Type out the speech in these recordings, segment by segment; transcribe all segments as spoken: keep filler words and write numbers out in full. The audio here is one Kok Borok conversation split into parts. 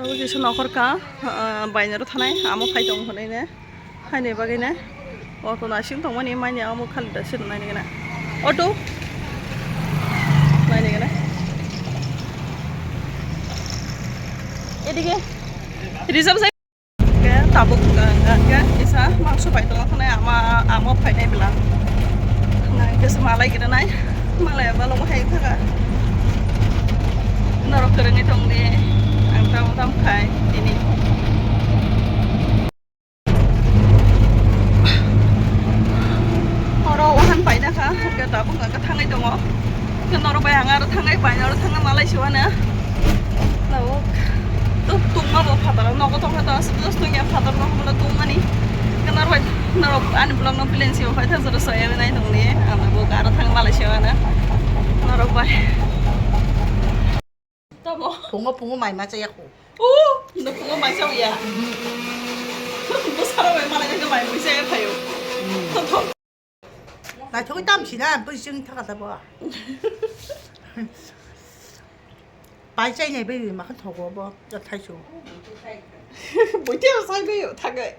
Obo kisa nokhorka, ah, bainero thanai, amo phai tong hwnwi ne, haini bagwi ne. Auto nasing tongmani manya amo khali da sir nai nigana. Auto. Nai nigana. Edige. Reserve sai. Ke tabuk, ah, ah, ke kisa mangso bai tong khanai ama, amo phainai bela. Nai kisa malai gina nai. Malai balo hai thaga. Norok kwrwngwi tongdi. Ang tamo tam khai tini. Oro wahan paida kha, hwnkhe tabuk hwnkhe thangwi tongo. Hwnkhe norok bai ang aro thangwi bai, aro thangwi malai se uanw. Tabuk tuk tungma bo phataro nogo tongkha, to aswk just tungya phatar no hwnla tungmani. Hwnkhe norok bai, norok ani vlog no plain se bo paithak jora soya nai tongni. Ang tabuk aro thangwi malai se uanw. Norok bai. Tamo? Pungo pungo mai ma chaya ko. O, no pungo mai chaya. Bo sara mai malai ka mai mui chaya phayo. Thom thom. Naithok tam sina, bo sing thaka ta bo. Pai chai nai bai ma khan thogo bo, ya thaisu. Bo te sai bai thagai.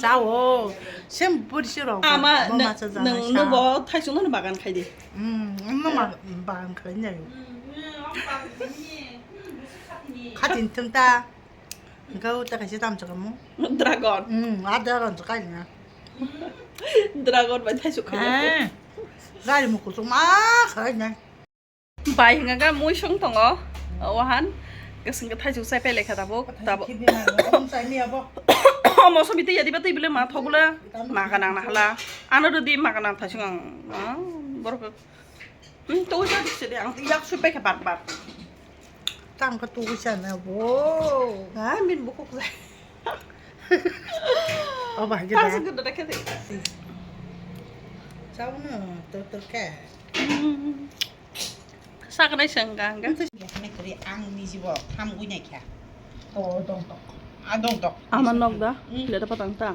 Chao, sem bursi rok. Ama bo nang, ma cha jana nang, sa. Nang bo thaisung no bagan khai di. Hmm, no ma bagan khai nai. Khatin thung ta. Engkau ta kaisa tam chakamo. Dragon. Hmm, a dragon chakai na. Dragon bai thaisung khai. Eh. Gari muku chuma khai na. Bai hwnka khe mui song tongo, o wahan, kwswng kwthai chuk chai pele kha tabuk, tabuk. Omo sobi twi yadi ba twi bile ma thok bole, ma ka nang na hala, ano rwdi ma ka nang thai song ang, ah, borok, hmm, to sa dik se de, ang yak sui pai kha bar bar. Tang ka tu sa na bo. Ha, min bukuk sa. O ba ge da. Tang sa gudda khe de. Chau na, to to khe. Hmm. Saknai se wngkha hwnkhe. Ang nijibo thamgwi naikha. O dongtok. A dongtok. Ama nok da? Hmm. Leda patang ta?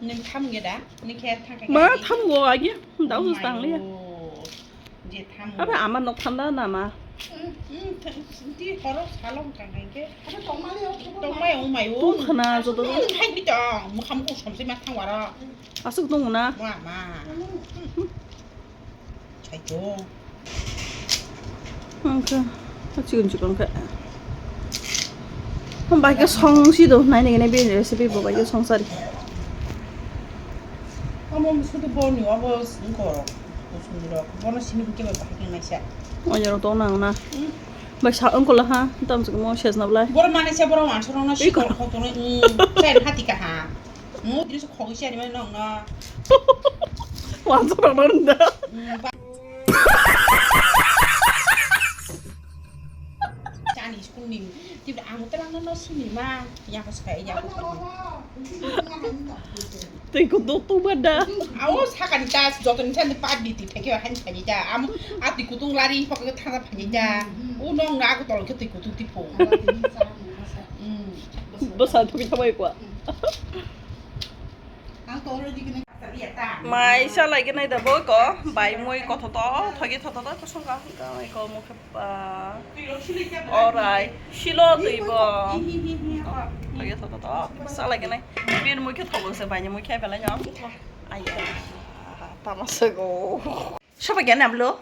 Nwng thamgwi da? Nwng khe thangkhe. Ma thamgo agi? Dau tang liya. Je thamgo. Aba ama nok thanda na ma? Hmm, hmm, ti horo salong kang khe. Tongmai ongmai o. Tong khana joto. Hai bitong. Mukham ko somse ma thangwara. Asuk tong na. Ma ma. Chaito. Hwnkhe, chikon chikon khe. Bai khe song si do, nai nai nai bini recipe bo bai khe song sari. Amo sudu boni abo singko. Kusumiro. Bono sini hike bai bahai khe naisa. Oya ro to nang na. Hmm. Bai sa ongko la ha, tam sik mo ses na blai. Boro mane se boro wansa rona sikor khotoro. Hmm. Sen hati ka ha. Mo diri se khogwi se ani mane nong na. Wansa rona nda. Hmm. Chani school ni, tibra ang telang no sini ma, ya ko skai, ya ko skai. Tei ko do tu bada. Awo sakani ta, joto ni sani pat di ti theke han sani ta. Am, ati kutung lari pok ke thana pani ta. U nong na ko tol ke ti kutung ti po. Hmm. Basa thok thabai kwa. Mai sa lai gwnai da bo ko, bai mui kothoto, thogi thototo, kosong ka, ka, ko mukhe pa, orai, silo twi bo. Thogi thototo, sa lai gwnai. Bin mui khe thogo se, bai ni mui khe belai no. Ai, tama se go. Soba gyan ablo?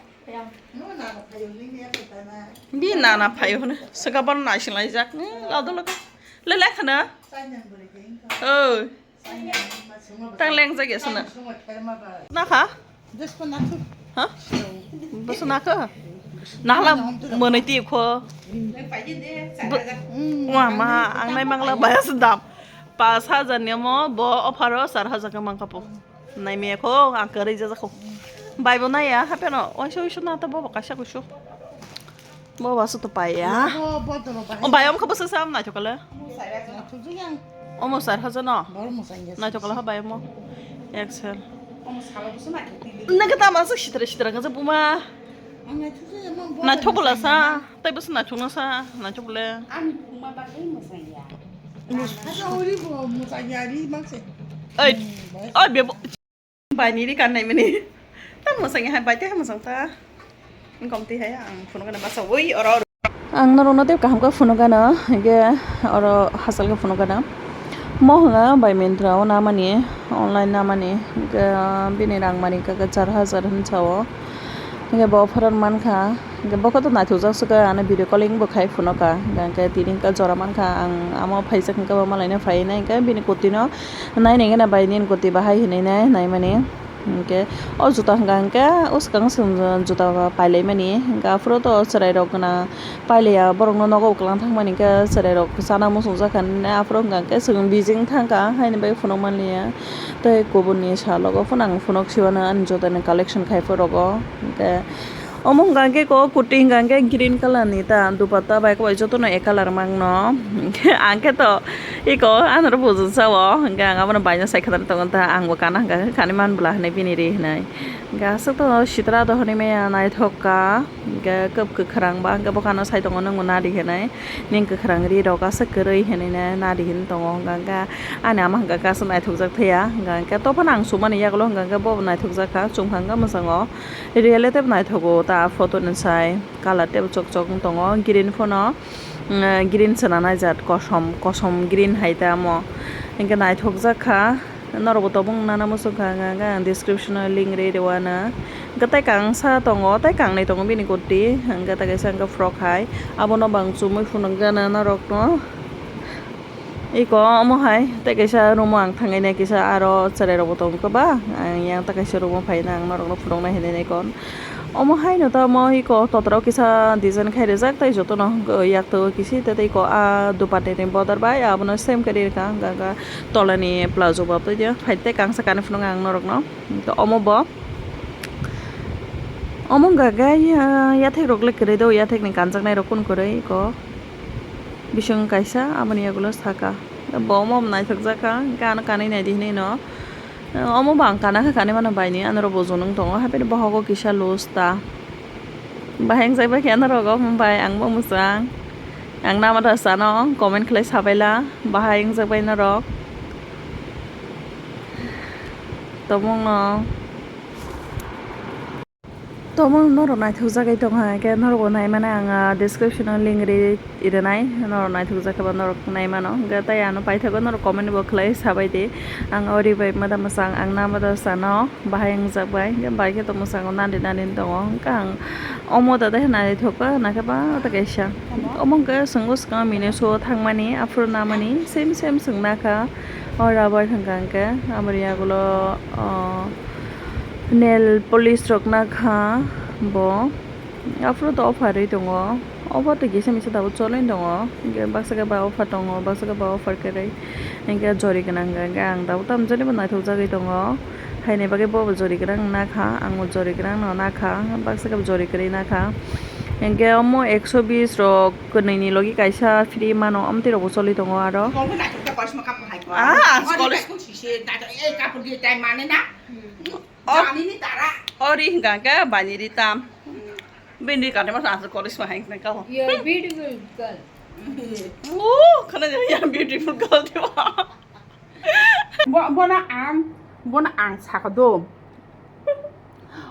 Bi nana phayo hone. Saka ban naising lai jak. Lado lado. Le le khana. Oh. Tang leng jak ya sana. Na kha? Ha? Basa na kha? Nahla mwnwi ti kho. Wa ma ang nai mangla baya sdam. Pas hajar ni mo bo offer o sar hajar ka mang kapo. Nai me kho ang kwrwi jajak kho. Bai bo nai ya hape no oiso oiso na ta bo kaisa kuisu. Bo ba su to pai ya. Bo bo to bai. O bai om kho bo sa sam nai to kala. Thujuyang. Omo sar haja no. Bor mo sang ya. Nai to kala bai mo. Excel. Omo sala bo sa nai to tili. Na ka ta ma sa sitra sitra ka sa buma. Ang nai thujuyang mo. Nai to kala sa. Tai bo sa nai to na sa. Nai to kala. Ani buma ba kai mo sang ya. Mus- Haja ori bo mo sang ya ri mang se. Oi. Hmm, bai. Oi be. Bai ni ri kan nai mani. Ta mwsang hai bai te mwsang ta. Kom ti hai ang phone kana basa oi oro oro. Ang norokno tei kaham khe phunukgano, hinkhe oro hachal khe phunukgano. Mo hwnga bai Myntra o namani, online namani, hinkhe bini rang mani hinkhe char hajar hinwi sao. Hinkhe bo offer o mankha, hinkhe bo khe to naithokjak se khe, ano video calling bo khai phunukha, hinkhe tini hinkhe jora mankha, ang amo phaijak hinkhe bo malaina phainai, hinkhe bini kutino nainai gana bai nini kuti bahai hinwi nai, naimani. Hinkhe o juta hwnka hinkhe o swkang swng juta pailaimani, hinkhe aphuru to chwrairok gwnang pailaiya, borokno nogo kwlwng thangmani hinkhe chwrairok chana muchungjak kha, aphuru hwnka hinkhe chwng bijing thangkha, haini bagwi phunuk manliya. Tei kubunni salogo phano ang phunuk siwano ani jotani collection khai phuru rogo. Hinkhe omo hwnka hinkhe ko kurti hwnka hinkhe green colour ni ta dupatta bai khe bai jotono ek colour mangno. Hinkhe ang khe to iko anoro bujung sao, hinkhe ang abono baino sai khatani tongo ta, angbo kana hwnka khe kani man bwla hinwi bini ri hinwi. Hinkhe aswk to sitra do hinwi maya naithok kha, hinkhe kwb kwkhrang ba hinkhe bwkhano sai tongo nwng nadi hinwi, ning kwkhrang ri rok aswk kwrwi hinwi nadi hinwi tongo, hinkhe ani ama hwnka khe aswk naithokjak thaya, hinkhe tophano ang sumani yagulo hwnka khe bobo naithokjak kha, chumkha hinkhe mwchango. Real tei naithogo ta photo ni sai colour tei chok chok wng tongo, green phano, mm, green chwla naijak, kosom kosom green hai ta omo, hinkhe naithokjak kha. Norokbo tobong nana muchung kha, hinkhe ang description o link rwi rwano. Hinkhe tei kangsa tongo, tei kangnwi tongo bini kurti, hinkhe tei kaisa hinkhe frock hai, abono bo ang chumui phunukgana norokno. Iko omo hai tei kaisa room o ang thangwi nai, kisa aro chwrai rok bo tongo kwbang, ang yang tei kaisa room o phaina ang norok no phunuk nai hinwi nai kon. Omo hai no tamo iko totra o kisa design khai rijak tei joto no yak to kisi tei iko a dupati ni border bai abono same khe ri rwkha, hwnka hwnka tola ni plazo bo tei phai tei kangsa kanwi phunuk ang norok no. Omo bo omo hwnka khe yathek rok le kwrwi do, yathek ni kanjak nai rok kunu kwrwi iko. Bising kaisa aboni yagulo saka. Bo omo naithokjak kha, hinkhe ano kanwi naidi hinwi no. Omo bo ang kana kha, kanwi mano baini, ano rok bo junung tongo, hapheno bohogo kisa loose ta. Bahai wngjak bai khe norok omo bai ang bo mwchang. Ang nama da sano comment khlai sabaila, bahai wngjak bai norok. Tobongno. Tobong norok naithokjagwi tongkha, hinkhe norokbo naimani ang, ah, description o link ri rinai, norok naithokjak khe ba norok naimano, hinkhe tei ano paithago norok comment bo khlai sabaidi, ang ori bai mada mwchang ang nama da sano bahai wngjak bai, hinkhe bai khe tong mwchango nadi nadi tongo, hinkhe ang omo da dai naithok kha, naikhe ba ta kaisa omo hinkhe chwng bwskango mini so thangmani aphuru namani same same chwng nakha, o rubber hinkha hinkhe aboni yagulo, o. Nail polish rok nakha bo. Aphuru to offer ri tongo. Offer to kisa misa tabuk cholwi tongo. Hinkhe baksa khe ba offer tongo, baksa khe ba offer kwrwi. Hinkhe jori gwnang hinkhe ang tabuk tamjani bo naithokjagwi tongo. Haini bagwi bo bo jori gwnang nakha, ang bo jori gwnang no nakha, baksa khe bo jori kwrwi nakha. Hinkhe omo ekso bis rok kwnwi ni logi kaisa free mano, amtwi rok bo cholwi tongo aro. Ah, ang college. Ori hingka ke bani ri tam. Bini kani mas asal college ma hingka kau. You're a beautiful girl. Oh, kana jadi yang beautiful girl dia. Bo, bona ang, bona ang saka do.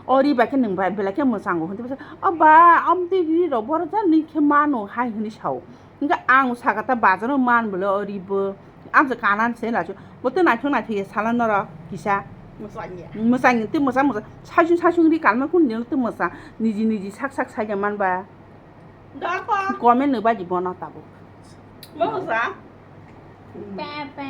Ori ba ke nung ba bela ke mwchango hwnti basa. Aba, amtwi ri ro bora ja ni khe mano hai hwnwi sao. Hinkhe ang saka ta bazar o man bwle o ribo. Ang se kanan se lachu. Bo te naithok naithok ya sala norok kisa. Mwchang ya. Mwchang tei mwchang mwchang. Saichung saichung ri kalma kun nilo te mwchang. Niji niji sak sak sai ya man ba. Dako. Comment no baji bono tabuk. Bo mwchang. Pe pe.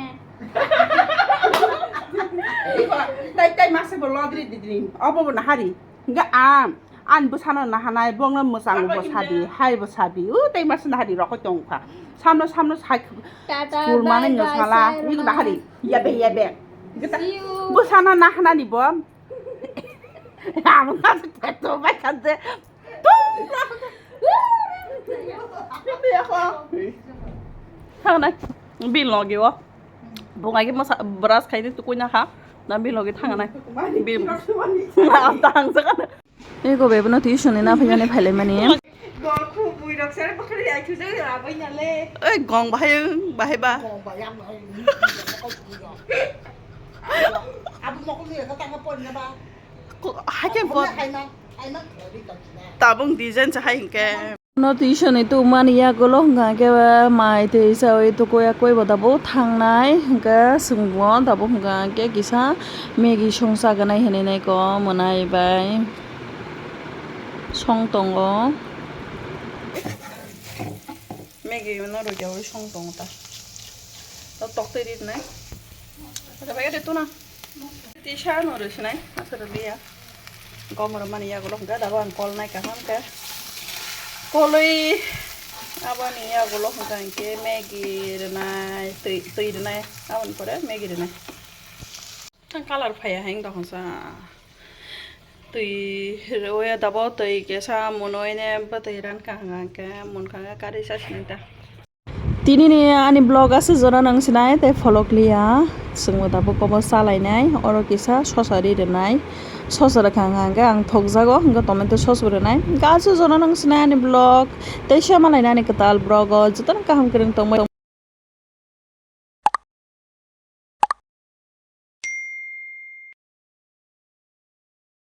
Iko, tai tai masa bo lodri didri. Obo bo nahari. Hinkhe ang, ang bwsano nahanai, bongno mwchango bo sadi, hai bo sadi, o tei masa nahari rokoi tongkha. Samno, samno sai, Tata, school mani bye bye, no sala, sayonara. Iko nahari, yabe, yabe. See you. Bwsano nahanani bo. Ang na to bai kante. Thangna, bil logi o. Bungai ke masa brush khai de tukui na kha. Na bil logi thangna. Bil. Tang sa kana. Ego bebo no tuition ni na phai jani phai lai mani. Gol khu bui rok sar bakri ai thu jai abai na le. Ei gong bahai, bahai ba. Gong bahai ang bahai. Abu mokol ni ka tang pon na ba. Ko, hai ke pon. Hai na, hai na. Tabung design sa hai ke. No tuition ni tubumani yagulo hwnkha khe mai twi chawi tukuya koi bo tabuk thangnai, hwnkhe chwngbo tabuk hwnkha khe kisa Maggie song chaganai hinwi nai ko mwnai bai song tongo. Maggie no rwjawi song tongo ta. Tok twi ri nai. Rwbai de tuna. Tisa no rw sinai, masa rw liya. Gom rw mani yagulo hwnkhe, dabo ang kol nai kaham khe. Kolwi aboni yagulo hwnkhe ang khe Maggie rwnai, twi, twi rwnai, aboni pore Maggie rwnai. Thang colour phaiya hai wng tong kha sa. Twi rwya dabo twi kesa munoi ne bwtwi ran kaham khe, munkha khe kari sa sinai ta. Tini ni ani vlog aswk jora nang sinai tei pholok liya. Chwngbo tabuk obo chalainai. Oro kisa sosa ri rwnai. Sosa rwkha hwnkha hwnkhe ang thokjago, hwnkhe tomato sauce bo rwnai. Hwnkhe aswk jora nang sinai ani vlog. Tei se malainai ani kwtal vlog o. Jotono kaham kwrwng tongbai.